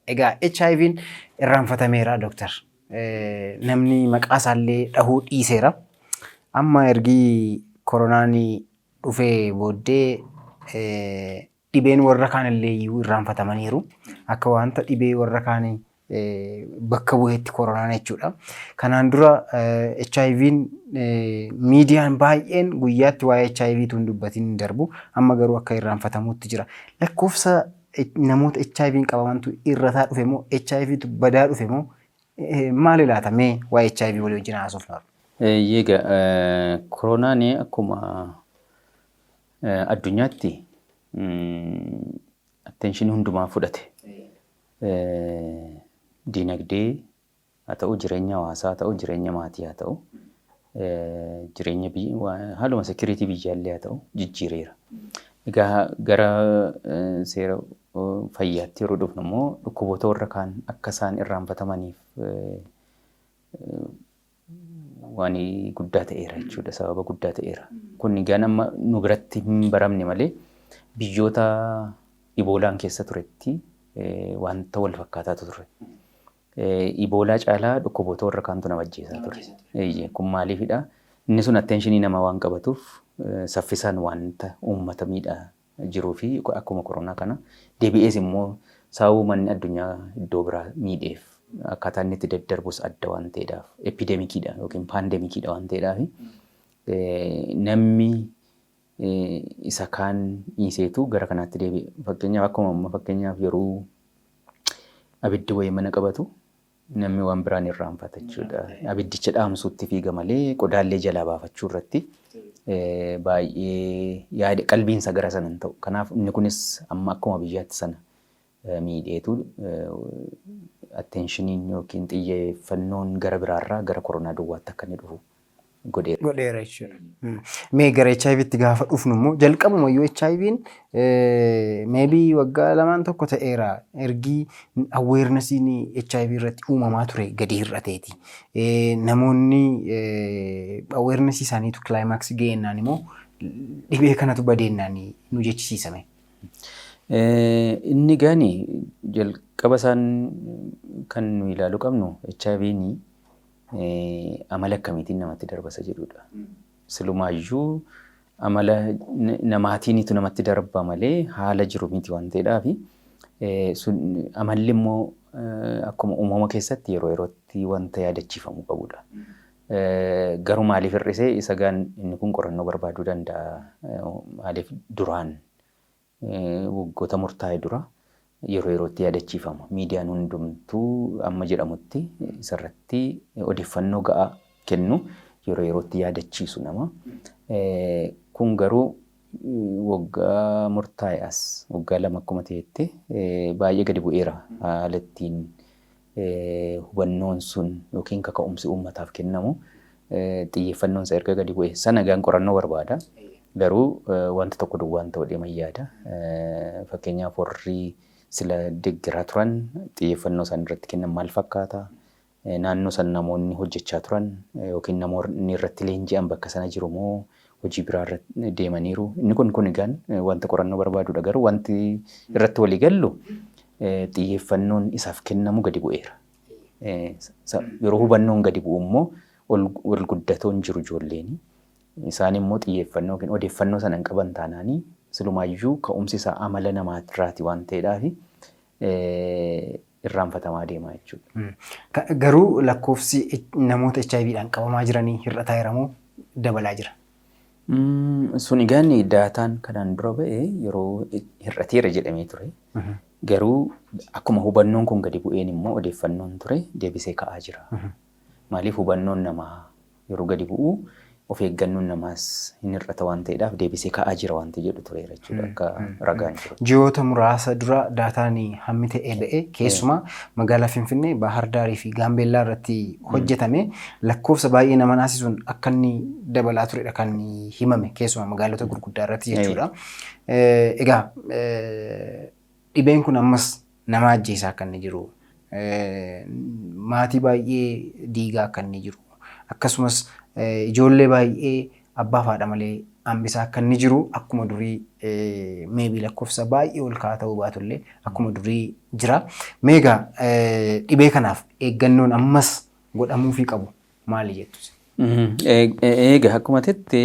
Egaa HIV'n irraanfatameera, dooktar. Namni maqaa isaallee dhahuu dhiiseera. Amma ergi koronaan dhufee booddee dhibeen warra kaanillee iyyuu irraanfatamaniiru. Akka wanta dhibee warra kaanii bakka bu'eetti koronaan jechuudha. Kanaan dura HIV'n miidiyaan baay'een guyyaatti waa'ee HIV tu hin dubbatin hin darbu. Amma garuu akka irraanfatamuutti jira. Lakkoofsa namoota HIV'n qabamantu irrataa dhufe moo, HIVtu badaa dhufe moo, maali laata? Mee waa'ee HIV walii wajjin haasofna? Egaa koronaan akkuma addunyaatti attention hundumaa fudhate. Dinagdee haa ta'u, jireenya hawaasaa haa ta'u, jireenya maatii haa ta'u, jireenya haaluma security biyyaallee haa ta'u, jijjiireera. Egaa gara seera fayyaatti yeroo dhufnu immoo dhukkuboota warra kaan akka isaan irraanfatamaniif waan guddaa ta'eera jechuudha. Sababa guddaa ta'eera. Kun egaa nama nu biratti hin baramne malee biyyoota Iboolaan keessa turetti wanta wal fakkaataatu ture. Iboolaa caalaa dhukkuboota warra kaantu nama ajjeesaa ture. Kun maaliifidha? Inni sun attention namaa waan qabatuuf, saffisaan wanta uummata miidhaa jiruu fi akkuma koronaa kana deebi'ees immoo sababa uummanni addunyaa iddoo biraa miidheef, akkaataa inni itti daddarbus adda waan ta'eedhaaf, epidemiciidha yookiin pandemiciidha waan ta'eedhaaf, namni isa kaan dhiiseetu gara kanaatti deebi'e. Fakkeenyaaf, akkuma amma fakkeenyaaf yeroo abiddi wayii mana qabatu namni waan biraan irraanfata jechuudha. Abiddicha dhaamsuutti fiiga malee qodaallee jalaa baafachuu irratti baay'ee yaada qalbiinsa gara sana hin ta'u. Kanaaf inni kunis amma akkuma biyyaatti sana miidheetu attentioniin yookiin xiyyeeffannoon gara biraarraa gara koronaa duwwaatti akka inni dhufu godheera. Godheera jechuudha. Mee gara HIVtti gaafa dhufnu immoo, jalqabumayyuu HIV'n maybe waggaa lamaan tokko ta'eera ergi awarenessiin HIV irratti uumamaa ture gadi hir'ateeti. Namoonni awareness isaaniitu climax ga'ennaan immoo dhibee kanatu badeennaan nu jechisiisame. Inni gaani jalqaba isaan kan nu ilaaluu qabnu HIV'n amala akkamiitiin namatti darbasa jedhudha. Silumaayyuu amala namaatiinitu namatti darba malee haala jiru miti waan ta'eedhaaf, amalli immoo akkuma uumama keessatti yeroo yerootti wanta yaadachiifamuu qabudha. Garuu maaliif hir'isee isa gaan inni kun qorannoo barbaaduu danda'a. Maaliif duraan waggoota murtaa'e dura yeroo yerootti yaadachiifama. Miidiyaan hundumtuu amma jedhamutti isarratti odeeffannoo ga'aa kennu, yeroo yerootti yaadachiisu nama. Kun garuu waggaa murtaa'e as waggaa 2 akkuma ta'etti baay'ee gadi bu'eera, haala ittiin hubannoon sun yookiin kaka'umsi uummataaf kennamu, xiyyeeffannoon isaa erga gadi bu'e sana gaan qorannoo barbaada. Garuu wanta tokko duwwaan ta'u deeman yaada. Fakkeenyaaf, warri sila deeggaraa turan xiyyeeffannoo isaan irratti kennan maal fakkaata? Naannoo san namoonni hojjechaa turan yookiin namoonni irratti leenji'an bakka sana jiru moo hojii biraa irra deemaniiru? Inni kun egaan wanta qorannoo barbaadudha. Garuu wanti irratti walii gallu xiyyeeffannoon isaaf kennamu gadi bu'eera. Yeroo hubannoon gadi bu'u immoo ol guddatoon jiru ijoolleen. Isaan immoo xiyyeeffannoo yookiin odeeffannoo sana hin qaban taanaanii, silumaayyuu ka'umsi isaa amala namaatirraati waan ta'eedhaaf, irraanfatamaa deemaa jechuudha. Garuu lakkoofsi namoota HIVdhaan qabamaa jiranii hir'ataa jira moo dabalaa jira? Sun egaan dataan kanaan dura ba'e yeroo hir'ateera jedhamee ture. Garuu akkuma hubannoon kun gadi bu'een immoo odeeffannoon ture deebisee ka'aa jira. Maaliif, hubannoon namaa yeroo gadi bu'u of eeggannoon namaas hin hir'ata waan ta'eedhaaf, deebisee ka'aa jira wanti jedhu tureera jechuudha akka ragaan jiru. Ji'oota muraasa dura dataan hammi ta'ee ba'e, keessumaa magaalaa Finfinnee, Baahar Daarii fi Gaambeellaa irratti hojjetame, lakkoofsa baay'ee nama naasisuun akka inni dabalaa turedha kan himame, keessumaa magaalota gurguddaa irratti jechuudha. Egaa dhibeen kun ammas nama ajjeesaa akka inni jiru, maatii baay'ee diigaa akka inni jiru, akkasumas ijoollee baay'ee Abbaa fi haadha malee hambisaa akka inni jiru akkuma durii, maybe lakkoofsa baay'ee ol ka'aa ta'uu baatullee, akkuma durii jira. Meegaa dhibee kanaaf eeggannoon ammas godhamuufii qabu maali jettu? Egaa akkuma jette,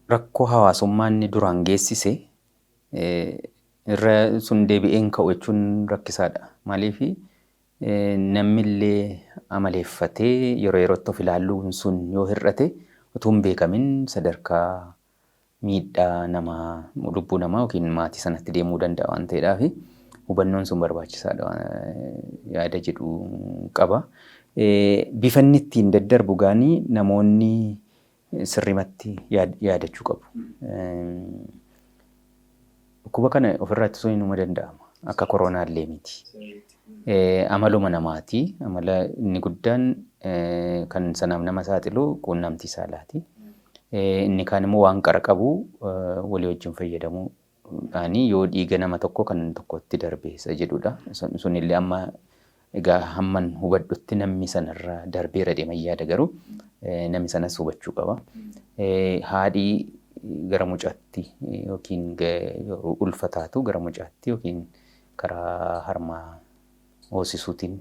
rakkoo hawaasummaa inni duraan geessise irra sun deebi'een ka'u jechuun rakkisaadha. Maaliif, namni illee amaleeffatee yeroo yerootti of ilaaluun sun yoo hir'ate, utuu hin beekamin sadarkaa miidhaa namaa, lubbuu namaa yookiin maatii sanatti deemuu danda'a waan ta'eedhaaf, hubannoon sun barbaachisaadha yaada jedhu qaba. Bifa inni ittiin daddarbu gaanii namoonni sirrimatti yaadachuu qabu. Dhukkuba kana ofirraa ittisuun inuma danda'ama. Akka koronaallee miti. Amaluma namaati. Amala inni guddaan kan sanaaf nama saaxilu quunnamtii saalaati. Inni kaan immoo waan qara qabu walii wajjin fayyadamuudhaani yoo dhiiga nama tokko kan tokkotti darbe isa jedhudha. Sunillee amma egaa hamman hubadhutti namni sanarra darbeera deema yaada, garuu namni sanas hubachuu qaba. Haadhi gara mucaatti yookiin yeroo ulfa taatu gara mucaatti yookiin karaa harmaa hoosisuutiin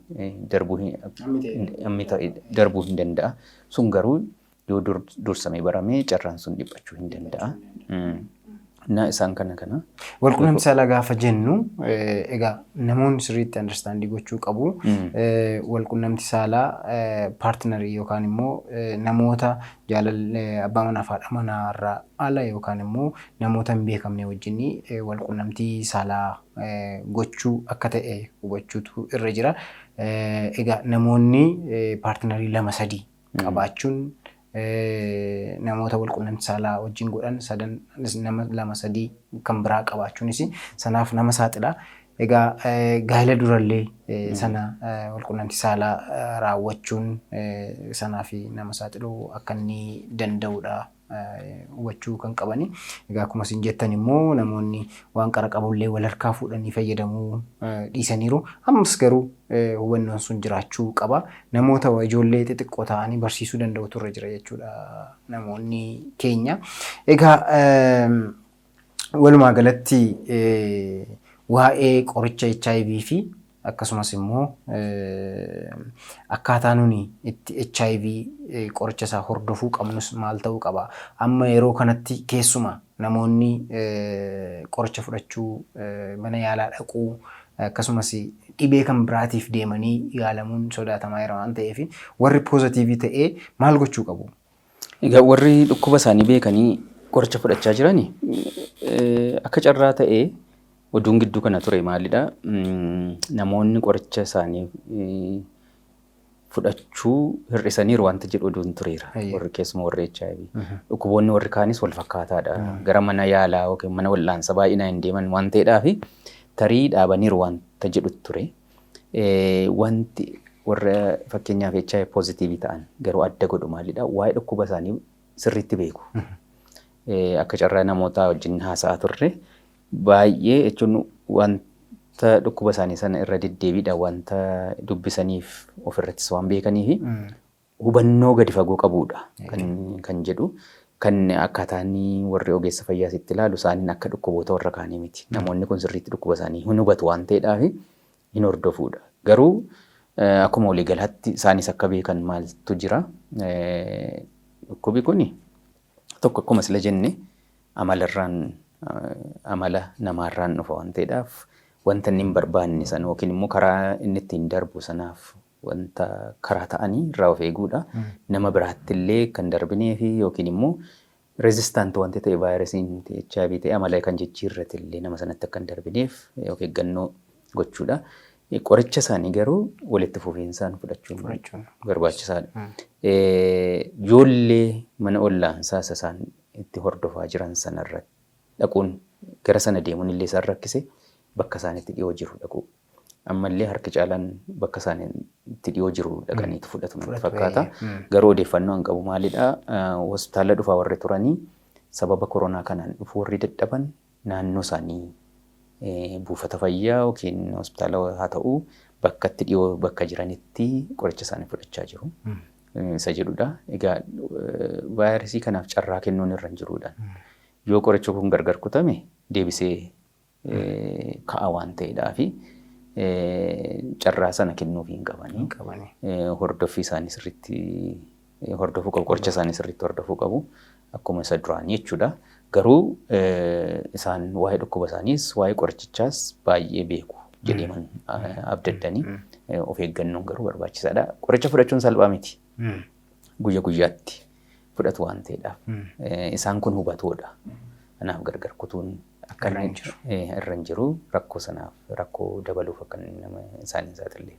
darbuu darbuu hin danda'a. Sun garuu yoo dursamee baramee carraan sun dhiphachuu hin danda'a. Na isaan kana kana. Walqunnamtii saalaa gaafa jennu, egaa namoonni sirriitti understand gochuu qabu. Walqunnamtii saalaa partnerii yookaan immoo namoota jaalala abbaa manaa fi haadha manaa irraa ala yookaan immoo namoota hin beekamne wajjin walqunnamtii saalaa gochuu akka ta'e hubachuutu irra jira. Egaa namoonni partnerii lama sadii qabaachuun, namoota walqunnamtii saalaa wajjin godhan sadan, nama lama sadii kan biraa qabaachuunis sanaaf nama saaxila. Egaa gaa'ela durallee sana walqunnamtii saalaa raawwachuun sanaaf nama saaxiluu akka inni danda'udha hubachuu kan qabani. Egaa akkuma isin jettan immoo namoonni waan qara qabullee wal harkaa fuudhanii fayyadamuu dhiisaniiru. Ammas garuu hubannoon sun jiraachuu qaba. Namoota ijoollee xixiqqoo ta'anii barsiisuu danda'utu irra jira jechuudha namoonni keenya. Egaa walumaa galatti waa'ee qoricha HIV fi akkasumas immoo akkaataa nuni itti HIV qoricha isaa hordofuu qabnus maal ta'uu qaba? Amma yeroo kanatti keessumaa namoonni qoricha fudhachuu, mana yaalaa dhaquu, akkasumas dhibee kan biraatiif deemanii yaalamuun sodaatamaa jira waan ta'eef, warri positive ta'ee maal gochuu qabu? Egaa warri dhukkuba isaanii beekanii qoricha fudhachaa jirani, akka carraa ta'ee oduun gidduu kana ture maalidha? Namoonni qoricha isaanii fudhachuu hir'isaniiru wanta jedhu oduun tureera. Warri keessumaa warri HIV. Dhukkuboonni warri kaanis wal fakkaataadha. Gara mana yaalaa yookiin mana wal'aansa baay'inaan hin deeman waan ta'eedhaaf, tarii dhaabaniiru wanta jedhu ture. Wanti warra fakkeenyaaf HIV positive ta'an garuu adda godhu maalidha? Waa'ee dhukkuba isaanii sirriitti beeku. Akka carraa namoota wajjin haasa'aa turre baay'ee jechuun, wanta dhukkuba isaanii sana irra deddeebiidhaan wanta dubbisaniif, ofirrattis waan beekaniif, hubannoo gadi fagoo qabudha kan jedhu. Kan akkaataan warri ogeessa fayyaa sitti ilaalu isaaniin akka dhukkuboota warra kaanii miti. Namoonni kun sirriitti dhukkuba isaanii hin hubatu waan ta'eedhaaf hin hordofuudha. Garuu akkuma waliigalaatti isaanis akka beekan maaltu jira? Dhukkubi kuni tokko akkuma sila jenne amalarraan, amala namaarraan dhufa waan ta'eedhaaf, wanta inni hin barbaanne sana yookiin immoo karaa inni ittiin darbu sanaaf wanta karaa ta'anii irraa of eeguudha. Nama biraatti illee kan darbinee fi yookiin immoo resistant wanti ta'e, vaayirasiin HIV ta'e amala kan jijjiirrate illee nama sanatti akka hin darbineef of eeggannoo gochuudha. Qoricha isaanii garuu walitti fufiinsaan fudhachuun barbaachisaadha. Ijoollee mana ollaansaa isa isaan itti hordofaa jiran sanarra dhaquun, gara sana deemuun illee isaan rakkise, bakka isaan itti dhiyoo jiru dhaquu. Ammallee harki caalaan bakka isaan itti dhiyoo jiru dhaqaniitu fudhatu natti fakkaata. Garuu odeeffannoo an qabu maalidha? Hospitaala dhufaa warri turanii sababa koronaa kanaan dhufuu warri dadhaban naannoo isaanii buufata fayyaa yookiin hospitaala haa ta'u, bakka itti dhiyoo bakka jiranitti qoricha isaanii fudhachaa jiru. Isa jedhudha. Egaa vaayirasii kanaaf carraa kennuun irra hin jirudha. Yoo qorichi kun gargar kutame, deebisee ka'a waan ta'eedhaa fi carraa sana kennuufii hin qabanii. Qabanii. Hordoffii isaanii sirriitti hordofuu qabu. Qoricha isaanii sirriitti hordofuu qabu. Akkuma isa duraanii jechuudha. Garuu isaan waa'ee dhukkuba isaaniis waa'ee qorichichaas baay'ee beeku jedhee abdaddanii, of eeggannoon garuu barbaachisaadha. Qoricha fudhachuun salphaa miti. Guyya guyyaatti fudhatu waan ta'eedhaaf. Isaan kun hubatoodha. Kanaaf gargar kutuun akka Irra hin jiru. Irra hin jiru, rakkoo sanaaf rakkoo dabaluuf akka nama isaan hin saaxille.